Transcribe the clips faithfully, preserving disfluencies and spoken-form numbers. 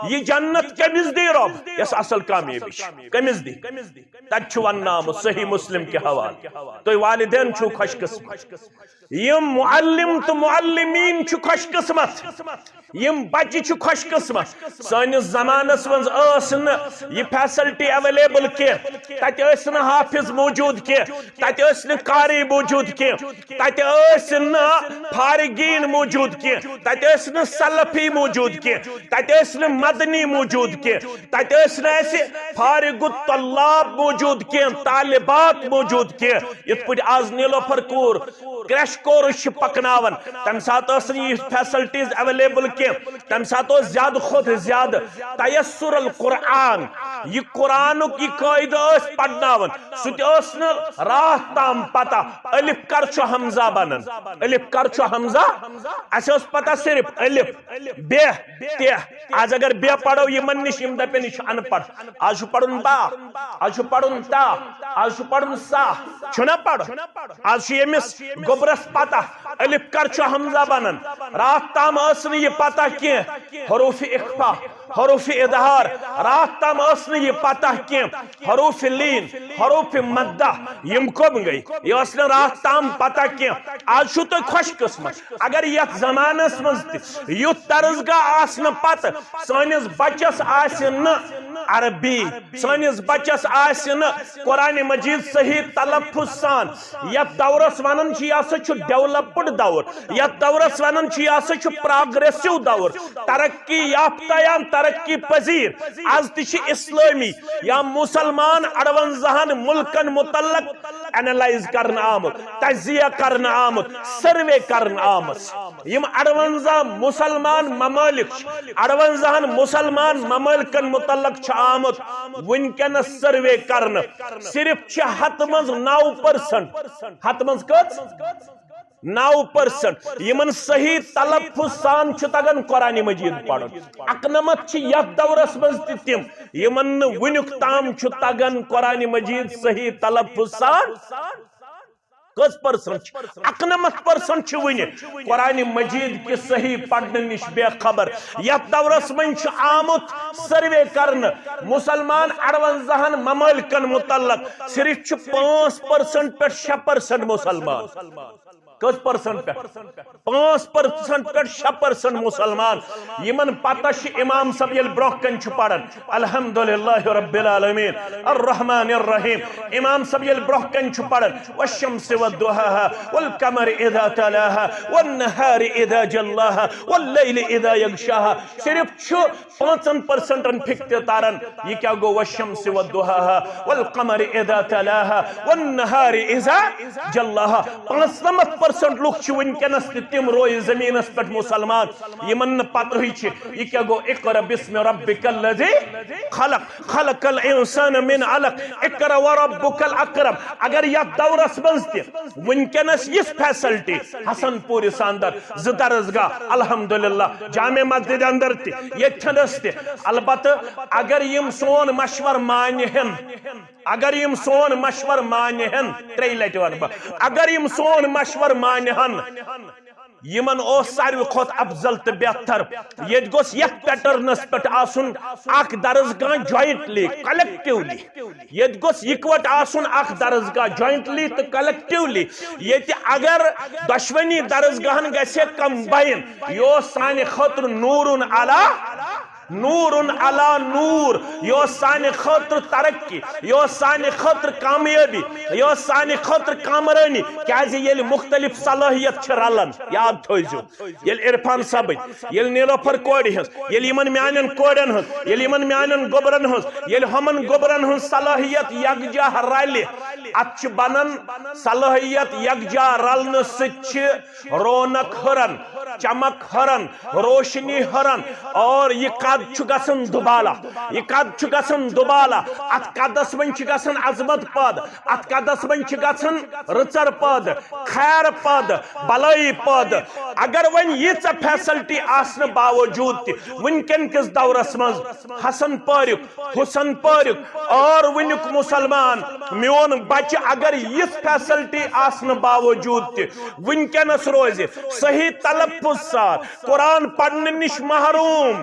یہ جنت کٔمِس دی رۄب؟ یۄس اصل کامیٲبی چھِ۔ کٔمِس دی؟ تتہِ چھُ وننہٕ آمُت صحیح مسلم کہِ حوالہٕ، تُہۍ والدین چھِو خۄش قسمت۔ یِم معلم تہٕ معلمین چھِ خۄش قسمت، یِم بچہِ چھِ خۄش قسمت۔ سٲنِس زمانس منٛز ٲس نہٕ یہِ facility available کینٛہہ۔ تتہِ ٲسۍ نہٕ حافظ موجود کینٛہہ، تتہِ ٲسۍ نہٕ قاری موجود کینٛہہ، تتہِ ٲسۍ نہٕ فارغین موجود کینٛہہ، تتہِ ٲسۍ نہٕ سلفی موجود کینٛہہ، تتہِ ٲسۍ نہٕ مدنی موجود کینٛہہ، تتہِ ٲسۍ نہٕ اسہِ فارغ الطلاب موجود کینٛہہ، طالبات موجود کینٛہہ۔ یتھ پٲٹھۍ آز نیلوفر کور crash course چھِ پکناوان، تمہِ ساتہٕ ٲس نہٕ یہِ facilities available کینٛہہ۔ تمہِ ساتہٕ اوس زیادٕ کھۄتہٕ زیادٕ تیسر القرآن، یہِ قرآنُک یہِ قٲعدٕ ٲسۍ پرناوان۔ سُہ تہِ ٲس نہٕ راتھ تام پتہ الف کر چھُ ہمزہ بنان، الف کر چھُ ہمزہ۔ اسہِ ٲس پتہ صرف الف، بے، تے۔ آز اگر بے پرو یِمن نِش، یِم دپن یہِ چھُ ان پڑھ۔ آز چھُ پرُن با، آز چھُ پرُن تا، آز چھُ پرُن سا، چھُنہ پرُن؟ آز چھُ ییٚمِس گوٚبرس پتہ الف کر چھُ ہمزہ بنان۔ راتھ تام ٲس نہٕ یہِ پتہ کینٛہہ حروف اخفا، حروف اظہار۔ راتھ تام ٲس نہٕ یہِ پتہ کینٛہہ حروف لین، حروف مدہ۔ یِم کم گٔے؟ یہِ ٲس نہٕ راتھ تام پتہ کینٛہہ۔ آز چھُو تُہۍ خۄش قسمت اگر یتھ زمانس منٛز تہِ یُتھ درسگاہ آسنہٕ پتہٕ سٲنِس بچس آسہِ نہٕ عربی، سٲنِس بچس آسہِ نہٕ قرآن مجید صحیح تلفظ سان۔ یتھ دورس ونان چھِ، یہِ ہسا چھُ developed دور۔ یتھ دورس ونان چھِ، یہِ ہسا چھُ progressive دور، ترقی یافتہ یا ترقی پذیر۔ از تہِ چھِ اسلٲمی یا مسلمان اڑونزاہن ملکن متعلق analyze کرنہٕ آمُت، تجزیہ کرنہٕ آمُت، survey کرنہٕ آمٕژ۔ یِم اڑونزاہ مسلمان ممالک چھِ، اڑونزاہن مسلمان ممالکن متعلق چھُ آمُت وٕنکیٚنس survey کرنہٕ، صرف چھِ ہتہٕ منٛز نو percent۔ ہتہٕ منٛز کٔژ؟ نو percent یِمن صحیح تلفظ سان چھُ تگان قرآن مجید پرُن۔ اکنمتھ چھِ یتھ دورس منٛز تہِ تِم، یِمن نہٕ وُنیُک تام چھُ تگان قرآن مجید صحیح تلفظ سان۔ کٔژ percent چھِ؟ اکنمتھ percent چھِ وُنہِ قرآن مجید کہِ صحیح پرنہٕ نِش بے خبر۔ یتھ دورس منٛز چھُ آمُت survey کرنہٕ مسلمان اڑونزاہن ممالکن متعلق، صرف چھِ پانٛژھ percent پٮ۪ٹھ شےٚ percent مسلمان۔ کٔژ percent پٮ۪ٹھ؟ پانٛژھ percent پٮ۪ٹھ شےٚ percent مسلمان۔ یِمن پتہ چھِ امام صٲب ییٚلہِ برونٛہہ کنہِ چھُ پران، الحمدللہ رب العالمین، الرحمن الرحیم۔ امام صٲب ییٚلہِ برونٛہہ کنہِ چھُ پران، والشمس وضحاها، والقمر اذا تلاها، والنهار اذا جلاها، والليل اذا يغشاها۔ صرف چھُ پانٛژن percentن فِکرِ تران، یہِ کیٛاہ گوٚو؟ والشمس وضحاها، والقمر اذا تلاها، والنهار اذا جلاها۔ پانٛژنمتھ percent لُکھ چھِ وٕنکیٚنس تہِ تِم رویہِ زٔمیٖنس پٮ۪ٹھ مسلمان، یِمن نہٕ پتہٕے چھِ یہِ کیٛاہ گوٚو۔ اقرأ باسم ربک الذی خلق، خلق الانسان من علق، اقرأ وربک الاکرم۔ اگر یتھ دورس منٛز تہِ وٕنکیٚنس یِژھ facility حسن پوٗرِس اندر زٕ درسگاہ، الحمدللہ، جامع مسجد اندر تہِ، ییٚتھٮ۪نس تہِ۔ البتہٕ اگر یِم سون مشور مانہِ ہن، اگر یِم سون مشور مانہِ ہن، ترٛیٚیہِ لٹہِ ونہٕ بہٕ، اگر یِم سون مشور مانہِ ہن، یِمن اوس ساروی کھۄتہٕ افضل تہٕ بہتر۔ ییٚتہِ گوٚژھ یتھ patternس پٮ۪ٹھ آسُن اکھ درسگاہ jointly، collectively۔ ییٚتہِ گوٚژھ یِکوٹہٕ آسُن اکھ درسگاہ jointly تہٕ collectively۔ ییٚتہِ اگر دۄشوٕنی درسگاہن گژھِ ہے combine، یہِ اوس سانہِ خٲطرٕ نوٗرُن علی نوٗرُن علی نوٗر، یہِ اوس سانہِ خٲطرٕ ترقی، یہِ اوس سانہِ خٲطرٕ کامیٲبی، یہِ اوس سانہِ خٲطرٕ کامرٲنی۔ کیازِ ییٚلہِ مختلف صلٲحیت چھِ رلان، یاد تھٲیزیو، ییٚلہِ عرفان صٲبٕنۍ، ییٚلہِ نیلوفر کورِ ہٕنٛز، ییٚلہِ یِمن میانٮ۪ن کورٮ۪ن ہٕنٛز، ییٚلہِ یِمن میانٮ۪ن گوٚبرن ہٕنٛز، ییٚلہِ ہُمن گوٚبرن ہٕنٛز صلٲحیت یکجاہ رلہِ، اتھ چھِ بنان صلٲحیت یکجاہ رلنہٕ سۭتۍ چھِ رونق ہُران، چمک ہُران، روشنی ہُران، اور یہِ قد چھُ گژھان دُبالا، یہِ قد چھُ گژھان دُبالا۔ اتھ قدس منٛز چھِ گژھان عظمت پٲدٕ، اتھ قدس منٛز چھِ گژھان رٕژر پٲدٕ، خیر پٲدٕ، بلٲیی پٲدٕ۔ اگر وۄنۍ ییٖژاہ facility آسنہٕ باوجود تہِ وٕنکیٚن کِس دورس منٛز حسن پٲرِک، حسن پٲرِک اور وٕنیُک مسلمان، میون بچہِ اگر یِژھ facility آسنہٕ باوجود تہِ وٕنکیٚنس روزِ صحیح تلفظ سان قرآن پرنہٕ نِش محروم،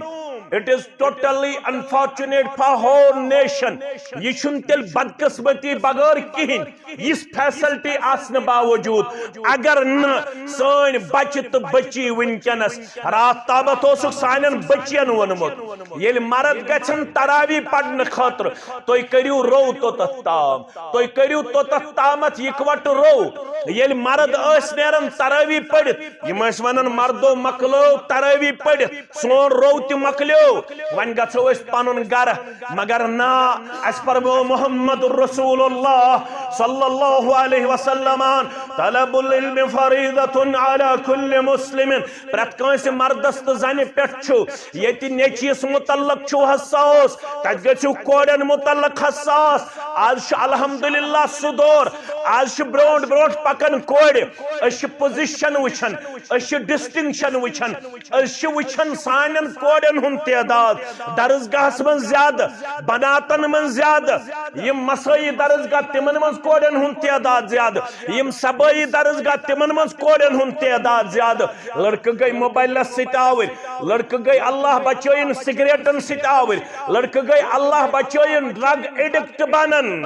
It is totally unfortunate for whole nation. یہ چھُنہٕ تیٚلہِ بدقسمتی بغٲر کِہیٖنۍ، یِژھ فیسلٹی آسنہٕ باوجوٗد اگر نہٕ سٲنۍ بچہِ تہٕ بچی وٕنکیٚنس، راتھ تامتھ اوسُکھ سانٮ۪ن بچین ووٚنمُت، ییٚلہِ مرد گژھن تراوی پرنہٕ خٲطرٕ، تُہۍ کٔرِو رو توٚتتھ تام، تُہۍ کٔرِو توٚتتھ تامتھ اِکوٹہٕ رو۔ ییٚلہِ مرد ٲسۍ نیران تراوی پٔرِتھ، یِم ٲسۍ ونان، مردو، مۄکلٲو تراوی پٔرِتھ، سون رو تہِ مۄکلیو، وۄنۍ گژھو أسۍ پنُن گرٕ۔ مگر نا، اسہِ فرمو محمد رسول اللہ صلی اللہ علیہ وسلمن، طلب العلم فریضة على كل مسلم۔ پرٛٮ۪تھ کٲنٛسہِ مردس تہٕ زنہِ پٮ۪ٹھ چھُ، ییٚتہِ نیٚچوِس متعلق چھُو حساس، تتہِ گٔژھِو کورٮ۪ن متعلق حساس۔ آز چھُ الحمدللہ سُہ دور، آز چھُ برونٛٹھ برونٛٹھ پکان کورِ۔ أسۍ چھِ پوزیشن وٕچھان، أسۍ چھِ ڈسٹنکشن وٕچھان، أسۍ چھِ وٕچھان سانٮ۪ن کورٮ۪ن ہُنٛد تعداد درسگاہس منٛز زیادٕ، بناتن منٛز زیادٕ، یِم مسٲیی درسگاہ تِمن منٛز کورٮ۪ن ہُنٛد تعداد زیادٕ، یِم صبٲیی درسگاہ تِمن منٛز کورٮ۪ن ہُنٛد تعداد زیادٕ۔ لڑکہٕ گٔے موبایلس سۭتۍ آوٕرۍ، لڑکہٕ گٔے اللہ بچٲیِن سگریٹن سۭتۍ آوٕرۍ، لڑکہٕ گٔے اللہ بچٲیِن ڈرگ ایڈکٹ بنن۔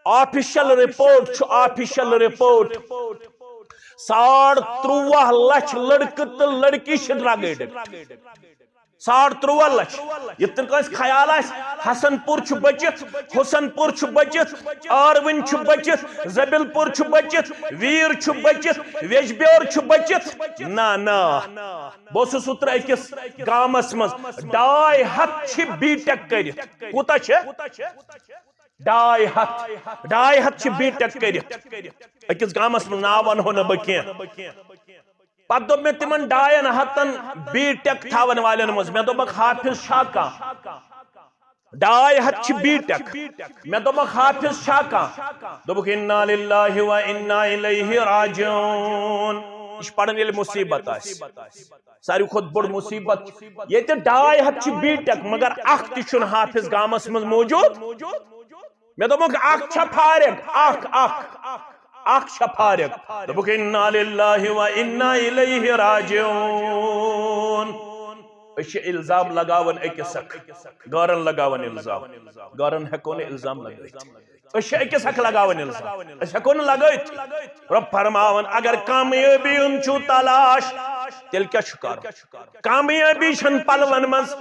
آفیشل رپورٹ چھُ، آفیشل رپورٹ، ساڑ ترٛواہ لچھ لڑکہٕ تہٕ لڑکی چھِ ڈرگ ایڈکٹ۔ ساڑ ترٛواہ لچھ۔ یِتھ نہٕ کٲنٛسہِ خیال آسہِ، حسن پور چھُ بٔچِتھ، حسن پور چھُ بٔچِتھ، آروٕنۍ چھُ بٔچِتھ، زبیل پور چھُ بٔچِتھ، ویر چھُ بٔچِتھ، ویجبیور چھُ بٔچِتھ۔ نہ، نہ۔ بہٕ اوسُس اوترٕ أکِس گامس منٛز، ڈاے ہتھ چھِ بی ٹیک کٔرِتھ۔ کوٗتاہ چھِ؟ ڈاے ہتھ۔ ڈاے ہتھ چھِ بی ٹیک کٔرِتھ۔ أکِس گامس منٛز، ناو ونہو نہٕ بہٕ کینٛہہ۔ پتہٕ دوٚپ مےٚ تِمن ڈاین ہتن بی ٹیک تھاون والٮ۪ن منٛز، مےٚ دوٚپمکھ، حافظ چھا کانٛہہ؟ ڈاے ہتھ چھِ بی ٹیک۔ مےٚ دوٚپمکھ، حافظ چھا کانٛہہ؟ دوٚپُکھ، انا للہ و انا الیہ راجعون۔ یہِ چھُ پران ییٚلہِ مصیبت آسہِ۔ ساروی کھۄتہٕ بوٚڑ مصیبت، ییٚتہِ ڈاے ہتھ چھِ بی ٹیک، مگر اکھ تہِ چھُنہٕ حافظ گامس منٛز موجود۔ مےٚ دوٚپمکھ، اکھ چھا فارغ؟ اکھ، اکھ، اکھ چھا فارغ؟ دوٚپُکھ، انا للہ و انا الیہ راجعون۔ أسۍ چھِ الزام لگاوان أکِس اکھ، غٲرن لگاوان الزام، غٲرن ہٮ۪کو نہٕ الزام لگٲوِتھ۔ أسۍ چھِ أکِس اکھ لگاوان الزام، أسۍ ہٮ۪کو نہٕ لگٲوِتھ۔ رۄب فرماوان، اگر کامیٲبی ہُنٛد چھُو تلاش، تیٚلہِ کیٛاہ چھُ کرُن؟ کامیٲبی چھَنہٕ پلون منٛز،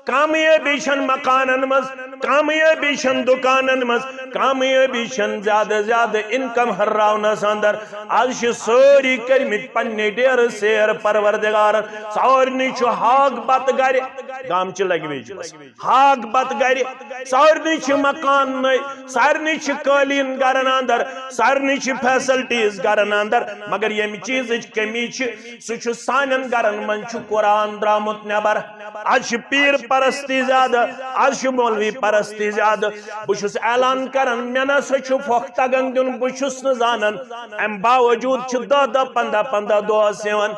کامیٲبی چھَنہٕ مکانن منٛز، کامیٲبی چھَنہٕ دُکانن منٛز، کامیٲبی چھَنہٕ زیادٕ زیادٕ انکم ہراونس اندر۔ از چھِ سٲری کٔرمٕتۍ پننہِ ڈیرٕ سیر پروردگارن۔ سارنٕے چھُ ہاکھ بتہٕ گرِ، گامچہِ لنگویج منٛز۔ ہاکھ بتہٕ گرِ، سارنٕے چھِ مکان نٔے، سارنٕے چھِ قٲلیٖن گرن اندر، سارنٕے چھِ فیسلٹیز گرن اندر، مگر ییٚمہِ چیٖزٕچ کٔمی چھِ، سُہ چھُ سانٮ۪ن گرن منٛز چھُ قرآن درٛامُت نٮ۪بر۔ از چھِ پیٖر پرستی زیادٕ، از چھِ مولوی پرستی زیادٕ۔ بہٕ چھُس اعلان کران، مےٚ نہ سا چھُ پھۄکھ تگان دیُن، بہٕ چھُس نہٕ زانان۔ امہِ باوجوٗد چھِ دَہ دَہ، پنٛداہ پنٛداہ دۄہس یِوان۔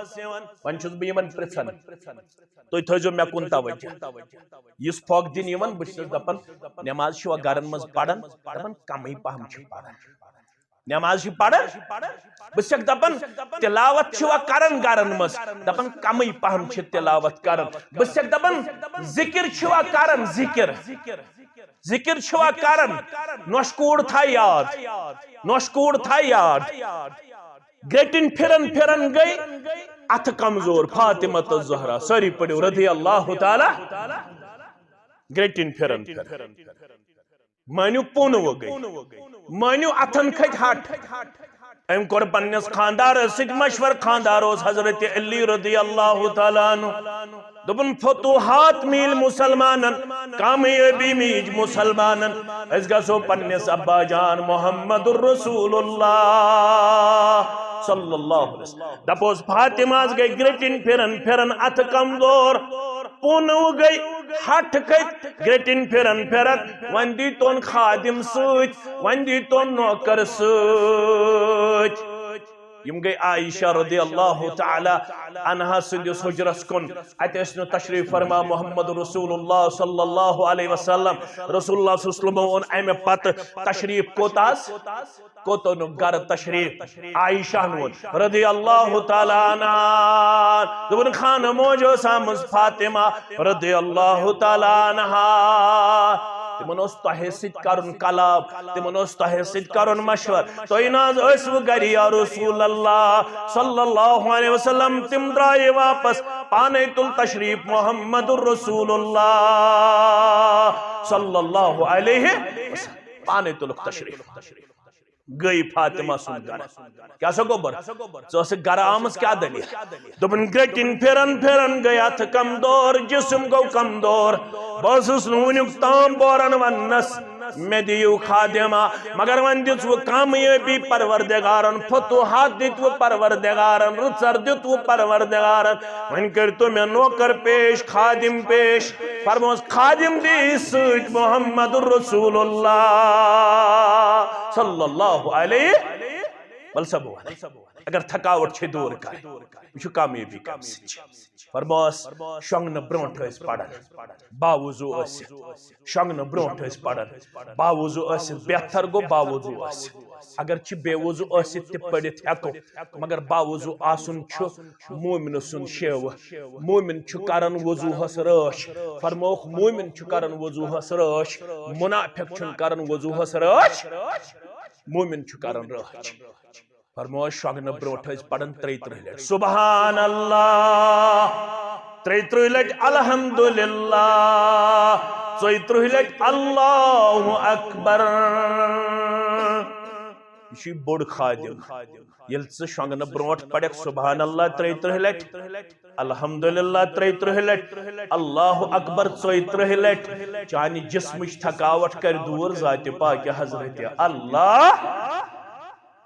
وۄنۍ چھُس بہٕ یِمن پرژھان، تُہۍ تھٲیزیو مےٚ کُن توجہ۔ یُس پھۄکھ دِنہٕ یِوان، بہٕ چھُس دپان، نماز چھِوا گرن منٛز پران؟ دپان، کمٕے پہم چھِ پران۔ نماز چھِ پران، بہٕ چھَکھ دپان، تلاوت چھِوا کران گرن منٛز؟ دپان، کمٕے پہم چھِ تلاوت کران۔ بہٕ چھَکھ دپان، ذکر چھِوا کران؟ ذکر، ذکر چھِوا کران؟ نۄشہِ کوٗر تھاے یاد، نۄشہِ کوٗر تھاے یاد۔ گرٛٹِنۍ پھِرن پھِرن گٔے اتھٕ کمزور، فاطمہ الزہرا، سٲری پٔرِو، رضی اللہ تعالیٰ۔ گرٛٹِنۍ پھِرن پھِرن۔ مٲنِو، پوٗنہٕ گٔے۔ مٲنِو، اتھن کھٔتۍ ہٹھ۔ أمۍ کوٚر پننِس خاندارس سۭتۍ مشورٕ، خاندار اوس حضرت علی رضی اللہ تعالیٰ عنہ۔ دوٚپُن، فتوحات میٖلۍ مُسلمانن، کامیٲبی میٖج مُسلمانن۔ أسۍ گژھو پننِس ابا جان محمد رسول اللہ صلی اللہ علیہ وسلم۔ دپوس، فاطمہ ہس گٔے گرٛٹِنۍ پھِرن پھِرن اتھٕ کمزور، پوٗنہٕ گٔے، ہٹھ کھٔتۍ، گرٛٹِنۍ پھِرن پھِرن۔ وۄنۍ دیٖتون خادم سۭتۍ، وۄنۍ دیٖتون نوکر سۭتۍ۔ یِم گٔے عائشہ رضی اللہ تعالی عنہا سٕنٛدِس حجرس کُن۔ اَتہِ ٲسۍ نہٕ تشریف فرما محمد رسول اللہ صلی اللہ علیہ وسلم۔ رسول اللہ صلی اللہ علیہ وسلم اوٚن اَمہِ پتہٕ تشریف کوٚت حظ؟ کوٚت اوٚنُکھ گرٕ تشریف؟ عائشہ ہن ووٚن رضی اللہ تعالی عنہا۔ دوٚپُن، خانہٕ موج ٲس آمٕژ فاطمہ رضی اللہ تعالی عنہا۔ تِمن اوس تۄہہِ سۭتۍ کرُن کلام، تِمن اوس تۄہہِ سۭتۍ کرُن مشور۔ تُہۍ نہ حظ ٲسوٕ گرِ یا رسول اللہ صلی اللہ علیہ وسلم؟ تِم درٛایہِ واپس، پانے تُل تشریف محمد رسول اللہ صلی اللہ علیہ وسلم۔ پانے تُلُکھ تشریف۔ گٔے فاطمہ سُنٛد گرٕ۔ کیٛاہ سا گوٚبر؟ ژٕ ٲسٕکھ گرٕ آمٕژ، کیٛاہ دٔلیٖل؟ دوٚپُن، گرٛٹِنۍ پھِران پھِران گٔے اَتھٕ کمزور، جسم گوٚو کمزور۔ بہٕ ٲسٕس نہٕ وُنیُک تام بوران وننس، مےٚ دِیِو خادمہ۔ مگر وۄنۍ دِژوٕ کامیٲبی پروردگارن، فتوحات دِتوٕ پروردگارن، رٕژر دِتوٕ پروردگارن۔ وۄنۍ کٔرۍتو مےٚ نوکر پیش، خادم پیش۔ فرموس، خادم دی سۭتۍ محمد رسول اللہ صلی اللہ علیہ وسلم۔ اگر تھکاوٹ چھے دور کرٕنۍ، یہِ چھُ کامیٲبی کَمہِ سۭتۍ چھِ۔ فرموس، شۄنٛگنہٕ برونٛٹھ ٲسۍ پران، باوضوٗ ٲسِتھ۔ شۄنٛگنہٕ برونٛٹھ ٲسۍ پران، باوضوٗ ٲسِتھ۔ بہتر گوٚو باوضوٗ ٲسِتھ۔ اگر چھِ بے وضوٗ ٲسِتھ تہِ پٔرِتھ ہٮ۪کو، مگر باوضوٗ آسُن چھُ مومنہٕ سُنٛد شیوٕ۔ مومن چھُ کران وضوٗہس رٲچھ۔ فرمووُکھ، مومن چھُ کران وضوٗہس رٲچھ، منافق چھُنہٕ کران وضوٗہس رٲچھ، مومن چھُ کران رٲچھ۔ فرمووُکھ، شۄنٛگنہٕ برونٛٹھ ٲسۍ پران ترٛیہِ ترٕٛہہِ لٹہِ سبحان اللہ، ترٛیہِ ترٕٛہہِ لٹہِ الحمدللہ، ژۄیہِ ترٕٛہہِ لٹہِ اللہ اکبر۔ یہِ چھُ بوٚڑ خادم۔ ییٚلہِ ژٕ شۄنٛگنہٕ برونٛٹھ پرکھ سبحان اللہ ترٛیہِ ترٕٛہہِ لٹہِ، الحمدللہ ترٛیہِ ترٕٛہہِ لٹہِ، اللہ اکبر ژۄیہِ ترٕٛہہِ لٹہِ، چانہِ جسمٕچ تھکاوٹ کرِ دور ذاتِ پاکہِ حضرتِ اللہ۔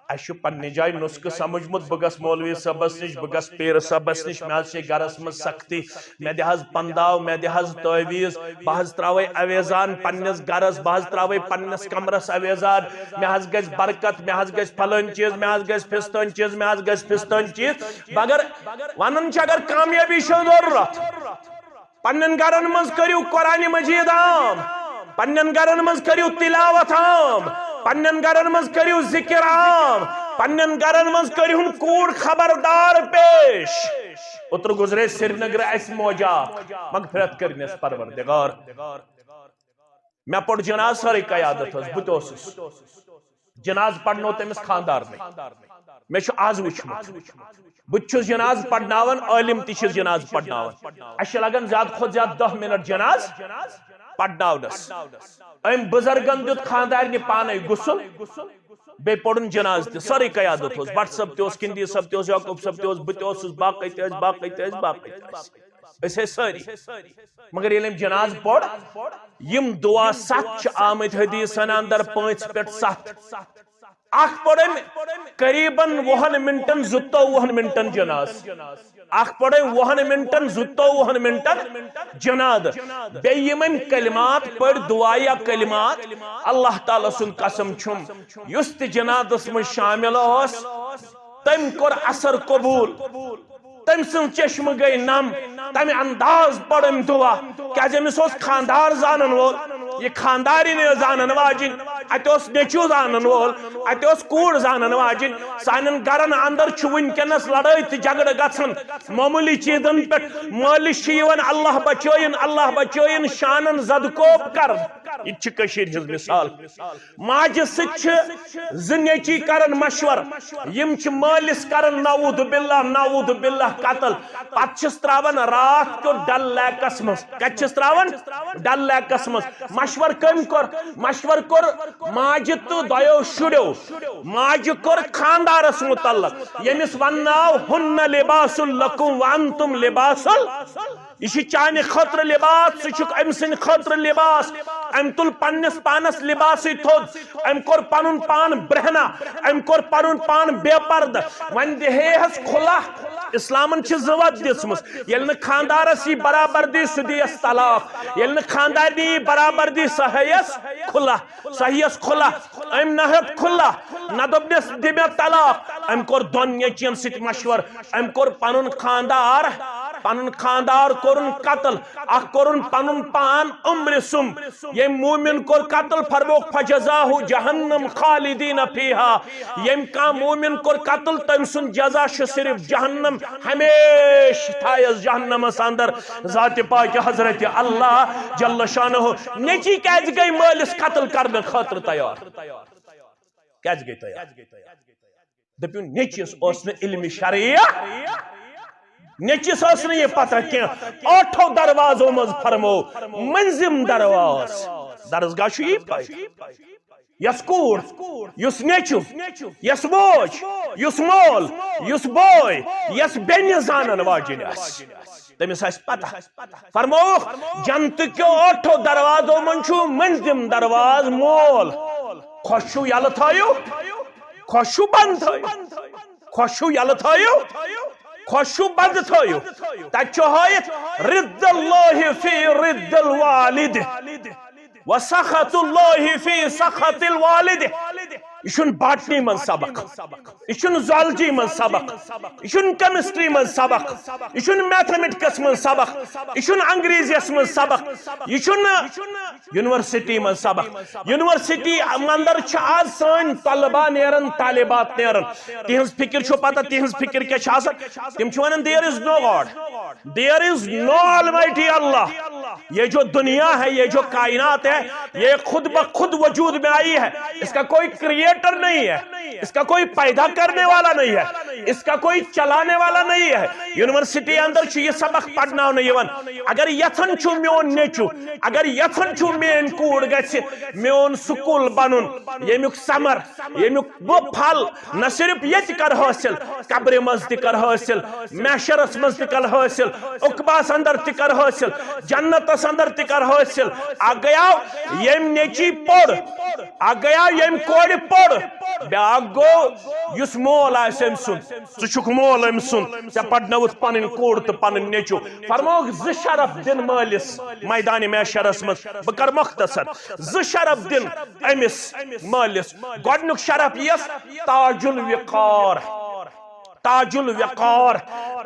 اسہِ چھُ پننہِ جایہِ نسخہٕ سمجھمُت، بہٕ گژھٕ مولوی صٲبس نِش، بہٕ گژھٕ پیٖر صٲبس نِش، مےٚ حظ چھِ گرس منٛز سختی، مےٚ دِ حظ پنداو، مےٚ دِ حظ تعویٖذ، بہٕ حظ تراوے اویزان پننِس گرس، بہٕ حظ تراوے پننِس کمرس اویزان، مےٚ حظ گژھِ برکت، مےٚ حظ گژھِ پھلٲنۍ چیٖز، مےٚ حظ گژھِ فستٲنۍ چیٖز، مےٚ حظ گژھِ فستٲنۍ چیٖز۔ مگر ونان چھِ، اگر کامیٲبی چھو ضروٗرت، پننٮ۪ن گرن منٛز کٔرِو قرآن مجید عام، پننٮ۪ن گرن منٛز کٔرِو تلاوت عام، پننٮ۪ن گرن منٛز کٔرِو ذکر عام، پننٮ۪ن گرن منٛز کٔرِہُن کوٗر خبردار پیش۔ اوترٕ گُزرے سرینگرٕ اسہِ موجا اکھ، مغفرت کٔرنس پروردگار۔ مےٚ پوٚر جناز، سٲرٕے قیادت ٲس، بہٕ تہِ اوسُس۔ جناز پرنو تٔمِس خاندارنٕے۔ مےٚ چھُ آز وٕچھمُت۔ بہٕ تہِ چھُس جناز پرناوان، عٲلِم تہِ چھِ جناز پرناوان۔ اَسہِ چھِ لگان زیادٕ کھۄتہٕ زیادٕ دَہ منٹ جناز پرناونس۔ أمۍ بُزرگن دیُت خاندارنہِ پانے غسل، بیٚیہِ پوٚرُن جناز تہِ۔ سٲرٕے قیادت اوس، بٹ صٲب تہِ اوس، کِندی صٲب تہِ اوس، یعقوب صٲب تہِ اوس، بہٕ تہِ اوسُس، باقٕے تہِ ٲسۍ، باقٕے تہِ ٲسۍ، باقٕے تہِ ٲسۍ۔ أسۍ ٲسۍ سٲری۔ مگر ییٚلہِ أمۍ جناز پوٚر، یِم دُعا ستھ چھِ آمٕتۍ حدیثن اندر، پانٛژِ پٮ۪ٹھ ستھ۔ اکھ پوٚر أمۍ قریباً وُہن منٹن، زٕتووُہن منٹن جناز۔ اکھ پوٚر أمۍ وُہن منٹن، زٕتووُہن منٹن جناز۔ بیٚیہِ یِم أمۍ کلمات پٔرۍ، دُعا یا کلمات، اللہ تعالیٰ سُنٛد قسم چھُم، یُس تہِ جنازس منٛز شامل اوس، تٔمۍ کوٚر اثر قبول۔ تٔمۍ سٕنٛز چشمہٕ گٔے نم، تمہِ انداز پٔر أمۍ دُعا۔ کیازِ أمِس اوس خاندار زانن وول، یہِ خاندارِنۍ ٲس زانن واجِنۍ، اتہِ اوس نیٚچو زانن وول، اتہِ اوس کوٗر زانن واجِنۍ۔ سانٮ۪ن گرن اندر چھُ وٕنکیٚنس لڑٲے تہٕ جھگڑٕ گژھان معموٗلی چیٖزن پٮ۪ٹھ۔ مٲلِس چھِ یِوان اللہ بچٲیِن، اللہ بچٲیِن شانن زدٕ کوپ کرنہٕ۔ یہِ تہِ چھِ کٔشیٖرِ ہٕنٛز مثال۔ ماجہِ سۭتۍ چھِ زٕ نیٚچی کران مشور، یِم چھِ مٲلِس کران نعوذ باللہ، نعوذ باللہ قتل، پتہٕ چھِس تراوان راتھ کیُتھ ڈل لیکس منٛز۔ کتہِ چھِس تراوان؟ ڈل لیکس منٛز۔ مشور کٔمۍ کوٚر؟ مشور کوٚر ماجہِ تہٕ دۄیو شُریو۔ ماجہِ کوٚر خاندارس متعلق، ییٚمِس ونناو، ہن لباس لکم وانتم لباس۔ یہِ چھُ چانہِ خٲطرٕ لباس، ژٕ چھُکھ أمۍ سٕنٛدِ خٲطرٕ لباس۔ أمۍ تُل پننِس پانس لباسٕے تھوٚد، أمۍ کوٚر پنُن پان برہنہ، أمۍ کوٚر پنُن پان بے پردٕ۔ وۄنۍ دِہے ہس کھُلا، اسلامن چھِ زٕ وتھ دِژمٕژ۔ ییٚلہِ نہٕ خاندارس یی برابر دی، سُہ دِیس طلاق۔ ییٚلہِ نہٕ خاندارنہِ یی برابر دی، سۄ ہیٚیس کھُلہ۔ سۄ ہیٚیس کھُلہ۔ أمۍ نہ ہیوٚت کھُلہ، نہ دوٚپنس، "دِ مےٚ طلاق۔" أمۍ کوٚر دۄن نیٚچوین سۭتۍ مشورٕ۔ أمۍ کوٚر پنُن خاندار، پنُن خاندار کوٚرُن قتل۔ اکھ کوٚرُن پنُن پان عمر سُم۔ ییٚمۍ مومن کوٚر قتل، فرمووُکھ، "فجزاہ جہنم خالدین فیہا۔" ییٚمۍ کانٛہہ مومن کوٚر قتل، تٔمۍ سُنٛد جزا چھُ صرف جہنم، ہمیشہٕ تھایس جہنمس اندر۔ ذات پاک حضرت اللہ جل شانہ، نیٚچی کیازِ گٔے مٲلِس قتل کرنہٕ خٲطرٕ تیار؟ کیازِ گٔے تیار؟ دٔپِو، نیٚچِس اوس نہٕ علمِ شرعیہ، نیٚچِس ٲس نہٕ یہِ پتہ کینٛہہ۔ ٲٹھو دروازو منٛز فرمو مٔنٛزِم درواز۔ درسگاہ چھُ یی پَے۔ یۄس کوٗر، یُس نیٚچُو، یۄس موج، یُس مول، یُس بوے، یۄس بیٚنہِ زانن واجِنۍ آسہِ، تٔمِس آسہِ پتہ۔ فرمووُکھ، جنتہٕ کیو ٲٹھو دروازو منٛز چھُ مٔنٛزِم درواز مول۔ خۄش چھُو یلہٕ تھٲیِو، خۄش چھُو بنٛد تھٲیِو، خۄش چھُو یلہٕ تھٲیِو، خۄش چھُو بنٛد تھٲیِو۔ تتہِ چھُ ہٲیِتھ، رِد اللہ فی رِد الوالد، و سخط اللہ فی سخط الوالد۔ یہِ چھُنہٕ باٹنی منٛز سبق، یہِ چھُنہٕ زالجی منٛز سبق، یہِ چھُنہٕ کیمسٹری منٛز سبق، یہِ چھُنہٕ میتھمیٹکس منٛز سبق، یہِ چھُنہٕ انگریزیس منٛز سبق، یہِ چھُنہٕ یونیورسٹی منٛز سبق۔ یونیورسٹی اندر چھِ آز سٲنۍ طلبہ نیران، طالبات نیران۔ تِہنٛز فکر چھو پتہ، تِہنٛز فکر کیٛاہ چھِ آسان؟ تِم چھِ ونان، "There is no God, there is no Almighty Allah۔ یہ جو دنیا ہے، یہ جو کائنات ہے، یہ خود بخود وجود میں آئی ہے۔ اس کا کوئی کریئٹر نہیں ہے، اس کا کوئی پیدا کرنے والا نہیں ہے، اس کا کوئی چلانے والا نہیں ہے۔" یونیورسٹی اندر چھُ یہِ سبق پرناونہٕ یِوان۔ اگر یژھان چھُ میون نیٚچُو، اگر یژھان چھُ میٲنۍ کوٗر گژھِ میون سکوٗل بنُن، ییٚمیُک ثمر، ییٚمیُک بہٕ پھل نہ صرف ییٚتہِ کر حٲصِل، قبرِ منٛز تہِ کر حٲصِل، محشرس منٛز تہِ کر حٲصِل، عقباس اندر تہِ کر حٲصِل، جنتس اندر تہِ کر حٲصِل۔ اکھ گٔیاو ییٚمۍ نیٚچی پوٚر، اکھ گٔیاو ییٚمۍ کورِ پوٚر، بیاکھ گوٚو یُس مول آسہِ أمۍ سُنٛد۔ ژٕ چھُکھ مول أمۍ سُنٛد، ژےٚ پرنٲوٕتھ پنٕنۍ کوٗر تہٕ پنٕنۍ نیٚچُو۔ فرمووُکھ زٕ شرف دِن مٲلِس میدانِ محشرس منٛز۔ بہٕ کرٕ مختصر، زٕ شرف دِن أمِس مٲلِس۔ گۄڈٕنیُک شرف یِیَس تاج الوقار۔ تاج الوقار،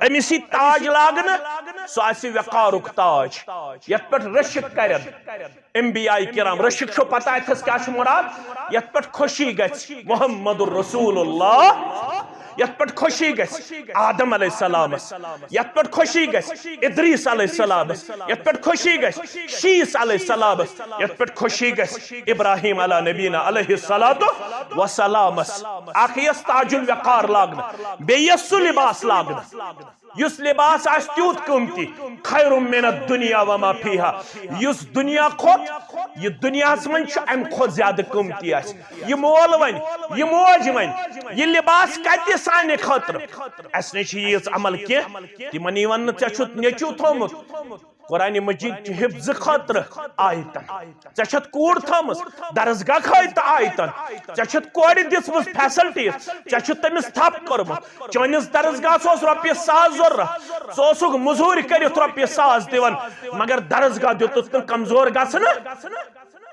أمِس یی تاج لاگنہٕ، سُہ آسہِ وقارُک تاج، یَتھ پٮ۪ٹھ رٔشک کرن۔ انبیاء کرام، رشک چھو پتہ اتھس کیا چھُ مراد؟ یتھ پٮ۪ٹھ خوشی گژھِ محمد رسول اللہ، یتھ پٮ۪ٹھ خوشی گژھِ آدم علیہ السلامس، یتھ پٮ۪ٹھ خوشی گژھِ ادریس علیہ السلامس، یتھ پٮ۪ٹھ خوشی گژھِ شیس علیہ السلامس، یتھ پٮ۪ٹھ خوشی گژھِ ابراہیم علی نبینا علیہ الصلوۃ والسلامس۔ اکھ یس تاج الوقار لاگنہٕ، بیٚیہِ یس سُہ لباس لاگنہٕ۔ یُس لباس آسہِ تیوٗت قۭمتی، خیر من الدنیا وما فیہا، یُس دنیا کھۄت، یہِ دنیاہس منٛز چھُ امہِ کھۄت زیادٕ قۭمتی آسہِ۔ یہِ مول ونہِ، یہِ موج ونہِ، یہِ لباس کتہِ سانہِ خٲطرٕ؟ اسہِ نِش چھِ ییٖژ عمل کینٛہہ، تِمن یی وننہٕ، "ژےٚ چھُتھ نیٚچوٗ تھوٚومُت؟" قرآن مجید چہِ حفظہٕ خٲطرٕ آیتن۔ ژےٚ چھتھ کوٗر تھٲومٕژ، درسگاہ خٲطرٕ آیتن۔ ژےٚ چھتھ کورِ دِژمٕژ فیسلٹیز، ژےٚ چھُتھ تٔمِس تھپھ کوٚرمُت۔ چٲنِس درسگاہس اوس رۄپیہِ ساس ضروٗرت، ژٕ اوسُکھ مٔزوٗرۍ کٔرِتھ رۄپیہِ ساس دِوان، مگر درسگاہ دیُتُتھ نہٕ کمزور گژھنہٕ۔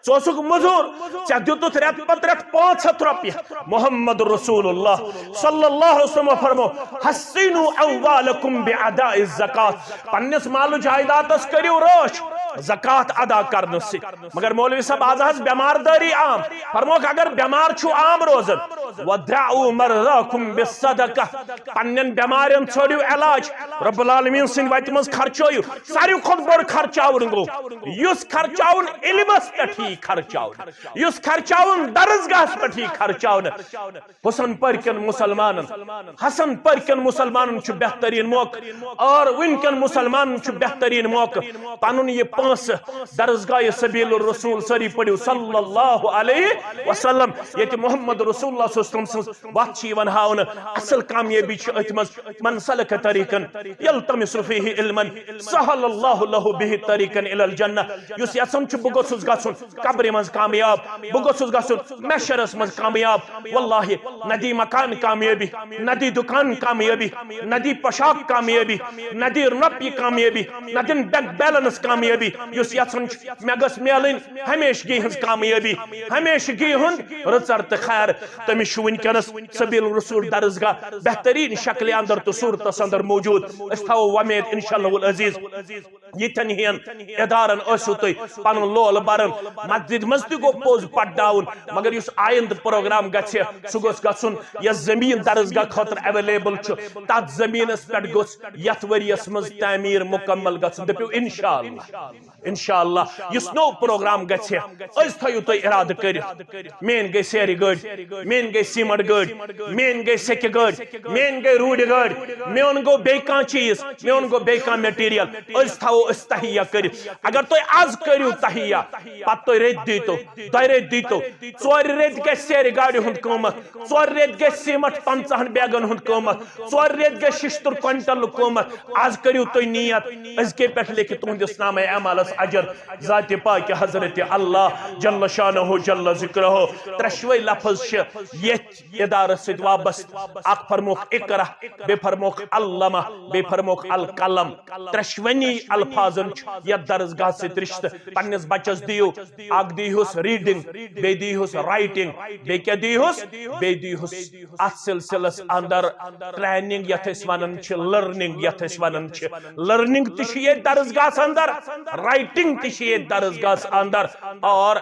ژٕ اوسُکھ مٔزوٗر، ژےٚ دیُتُتھ رٮ۪تہٕ پتہٕ رٮ۪تہٕ پانٛژھ ہتھ رۄپیہِ۔ محمد رسول اللہ صلی اللہ علیہ وسلم فرمو، "حصنوا اموالکم باداء الزکات"، پننِس مال و جائیدادس کٔرِو رٲچھ زکات ادا کرنہٕ سۭتۍ۔ مگر مولوی صاحب، از حظ بٮ۪مار دٲری عام۔ فرموکھ، اگر بٮ۪مار چھُو عام روزان، "وداووا مرضاکم بالصدقہ"، پننٮ۪ن بٮ۪مارٮ۪ن ژھٲنٛڈِو علاج، رب العالمین سٕنٛدِ وتہِ منٛز خرچٲیِو۔ ساروی کھۄتہٕ بوٚڑ خرچاوُن گوٚو، یُس خرچاوُن علمس پٮ۪ٹھ یی خرچاونہٕ، یُس خرچاوُن درسگاہس پٮ۪ٹھ یی خرچاونہٕ۔ حسن پرکن مسلمانن، حسن پرکن مسلمانن چھُ بہترین موقع، اور وٕنکٮ۪ن مسلمانن چھُ بہترین موقع پنُن یہِ پانٛژھ درسگاہ سبیل الرسول، سٲری پٔرِو صلی اللہ علیہ وسلم، ییٚتہِ محمد رسول اللہ صلی اللہ علیہ وسلم سٕنٛز وَتھ چھِ یِوان ہاونہٕ۔ اصل کامیٲبی چھِ أتھۍ منٛز، من سلک طریقا یلتمس فیہ علما سہل اللہ لہ بہ طریقا الی الجنہ۔ یُس یژھان چھُ بہٕ گوٚژھُس گژھُن قبرِ منٛز کامیاب، بہٕ گوٚژھُس گژھُن محشرس منٛز کامیاب، واللہ نہ دی مکان کامیٲبی، نہ دی دکان کامیٲبی، نہ دی پوشاک کامیٲبی، نہ دی رۄپیہِ کامیٲبی، نہ دِن بینک بیلنس کامیٲبی۔ یُس یژھان چھُ مےٚ گٔژھ میلٕنۍ ہمیشگی ہٕنٛز کامیٲبی، ہمیشگی ہُنٛد رٕژر تہٕ خیر، تٔمِس چھُ وٕنکیٚنس سبیل الرسول درسگاہ بہترین شکلہِ اندر تہٕ صورتس اندر موجود۔ أسۍ تھاوو وۄمید انشاءاللہ العزیز یِتھٮ۪ن ہِوٮ۪ن ادارن ٲسِو تُہۍ پنُن لول بران۔ مسجد منٛز تہِ گوٚو پوٚز پرناوُن، مگر یُس آیندٕ پروگرام گژھِ، سُہ گوٚژھ گژھُن یۄس زٔمیٖن درسگاہ خٲطرٕ اویلیبل چھُ، تتھ زٔمیٖنس پٮ۪ٹھ گوٚژھ یتھ ؤریس منٛز تعمیٖر مکمل گژھُن۔ دٔپِو انشاءاللہ، انشاءاللہ۔ یُس نوٚو پروگرام گژھِ، أزۍ تھٲیِو تُہۍ ارادٕ کٔرِتھ۔ میٲنۍ گٔے سیرِ گٲڑۍ، میٲنۍ گٔے سیمٹ گٲڑۍ، میٲنۍ گٔے سیٚکہِ گٲڑۍ، میٲنۍ گٔے روٗڈِ گٲڑۍ، میون گوٚو بیٚیہِ کانٛہہ چیٖز، میون گوٚو بیٚیہِ کانٛہہ مٹیریل۔ أزۍ تھاوو أسۍ تہیہ کٔرِتھ۔ اگر تُہۍ از کٔرِو تہیہ، پتہٕ تُہۍ رٔتۍ دیٖتو، دۄیہِ رٔتۍ دیٖتو، ژورِ رٔتۍ گژھِ سیرِ گاڑِ ہُنٛد قۭمتھ، ژورِ رٔتۍ گژھِ سیمٹ پنٛژاہن بیگن ہُنٛد قۭمتھ، ژورِ رٔتۍ گژھِ شیٚشتٕر کوینٹل قۭمتھ۔ از کٔرِو تُہۍ نیت، أزۍ کے پٮ۪ٹھ لیکھِ تُہنٛدِس نامہ اعمالس اجر ذاتِ پاکِ حضرت اللہ جل شانہ جل ذکرہ۔ ترٛٮ۪شوَے لفظ چھِ ییٚتھۍ ادارس سۭتۍ وابستہٕ۔ اکھ فرموکھ اقرا، بیٚیہِ فرموکھ علمہ، بیٚیہِ فرموکھ القلم۔ ترٛٮ۪شوٕنی الفاظن چھُ یتھ درسگاہ سۭتۍ رشتہٕ۔ پننِس بچس دِیِو، اکھ دیٖہُس reading، بیٚیہِ دیٖہُس writing، بیٚیہِ کیٛاہ دیٖہُس؟ بیٚیہِ دیٖہُس اتھ سلسلس اندر training، یتھ أسۍ ونان چھِ learning، یتھ أسۍ ونان چھِ learning تہِ چھِ ییٚتہِ درسگاہس اندر، writing تہِ چھِ ییٚتہِ درسگاہس اندر، اور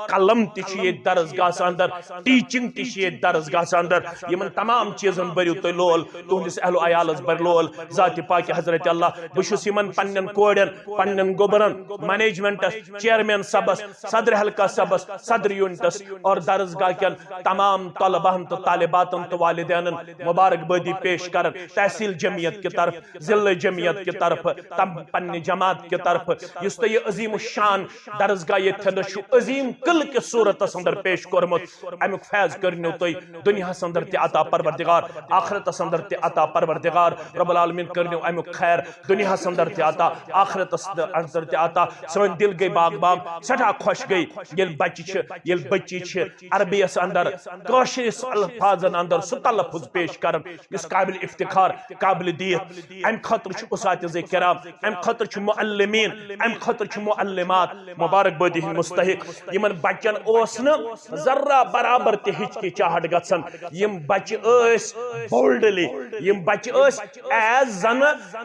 قلم تہِ چھِ ییٚتہِ درسگاہس اندر، teaching تہِ چھِ ییٚتہِ درسگاہس اندر۔ یِمن تمام چیٖزن بٔرِو تُہۍ لول، تُہنٛدِس اہل و عیالس بٔرۍ لول ذاتِ پاکِ حضرت اللہ۔ بہٕ چھُس یِمن پننٮ۪ن کورٮ۪ن، پننٮ۪ن گوٚبرن، managementس، chairman صٲبس، صدر حلقہ صٲبس، صدر unitس اور درسگاہ کٮ۪ن تمام طلباہن تہٕ طالباتن تہٕ والدینن مبارکبادی پیش کران تحصیل جمعیت کہِ طرف، ضلع جمعیت کہِ طرف، تم پننہِ جماعت کہِ طرف۔ یُس تۄہہِ یہِ عظیم الشان درسگاہ ییٚتھٮ۪ن چھُ عظیم قلعہٕ کِس صورتس اندر پیش کوٚرمُت، امیُک فیض کٔرنو تُہۍ دُنیاہس اندر تہِ عطا پروردگار، آخرتس اندر تہِ عطا پروردگار۔ رب العالمین کٔرنو امیُک خیر دُنیاہس اندر تہِ عطا، آخرتس اندر تہِ عطا۔ سٲنۍ دل گٔے باغ باغ، سٮ۪ٹھاہ خۄش گٔے ییٚلہِ بچہِ چھِ، ییٚلہِ بچی چھِ عربیس اندر، کٲشرِس الفاظن اندر سُہ تلفظ پیش کران یُس قابل افتخار، قابل دیٖت۔ امہِ خٲطرٕ چھُ اساتذہ کرام، امہِ خٲطرٕ چھُ معلمین، امہِ خٲطرٕ چھُ معلمات مبارکبٲدی ہٕنٛدۍ مستحق۔ یِمن بچن اوس نہٕ ذرہ برابر تہِ ہچکچاہٹ گژھان۔ یِم بچہِ ٲسۍ boldly، یِم بچہِ ٲسۍ as an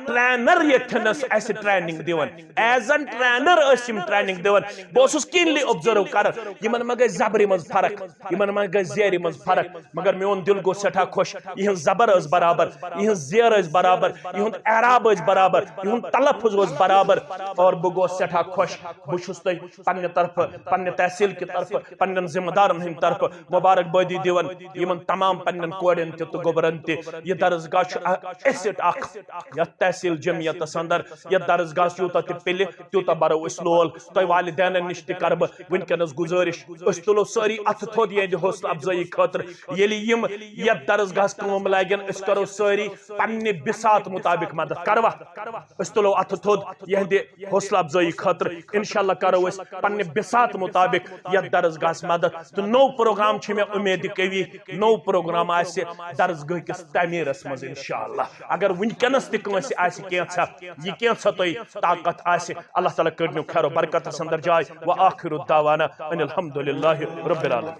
trainer ییٚتھٮ۪نس اسہِ training دِوان، as an trainer ٲسۍ یِم training دِوان۔ بہٕ اوسُس keenly observe کران، یِمن ما گٔے زبرِ منٛز فرق، یِمن ما گٔے زیرِ منٛز فرق، مگر میون دل گوٚو سٮ۪ٹھاہ خۄش۔ یِہٕنٛز زبر ٲس برابر، یِہٕنٛز زیر ٲس برابر، یِہُنٛد اعراب ٲسۍ برابر، یِہُنٛد تلفظ اوس برابر، اور بہٕ گوس سٮ۪ٹھاہ خۄش۔ بہٕ چھُس تۄہہِ پننہِ طرفہٕ، پننہِ تحصیل کہِ طرفہٕ، پننٮ۪ن ذمہٕ دارن ہٕنٛدِ طرفہٕ مبارک بٲدی دِوان، یِمن تمام پننٮ۪ن کورٮ۪ن تہِ تہٕ گوٚبرن تہِ۔ یہِ درسگاہ چھُ ایسٹ اکھ یتھ تحصیل جمعیتس اندر، یتھ درسگاہس یوٗتاہ تہِ پِلہِ تیوٗتاہ برو أسۍ لول۔ تۄہہِ والدینن نِش تہِ کرٕ بہٕ وٕنکیٚنس گُزٲرِش، أسۍ تُلو سٲری اتھٕ تھوٚد یِہنٛدِ حوصلہٕ افزٲیی خٲطرٕ۔ ییٚلہِ یِم یتھ درسگاہس کٲم لاگن، أسۍ کرو سٲری پننہِ بساط مطابق مدد۔ کروا؟ أسۍ تُلو اتھٕ تھوٚد یِہنٛدِ حوصلہٕ افزٲیی خٲطرٕ۔ انشاءاللہ کرو أسۍ پننہِ بساط مطابق یتھ درسگاہس مدد۔ تہٕ نوٚو پروگرام چھِ مےٚ اُمید قوی، نوٚو پروگرام آسہِ درسگاہ کِس تعمیٖرس منٛز انشاءاللہ۔ اگر وٕنکیٚنس تہِ کٲنٛسہِ آسہِ کینٛژھا، یہِ کینٛژھا تۄہہِ طاقت آسہِ، اللہ تعالیٰ کٔرنو خیر و برکتس اندر جاے۔ و آخر دعوانا ان الحمد للہ رب العالمین۔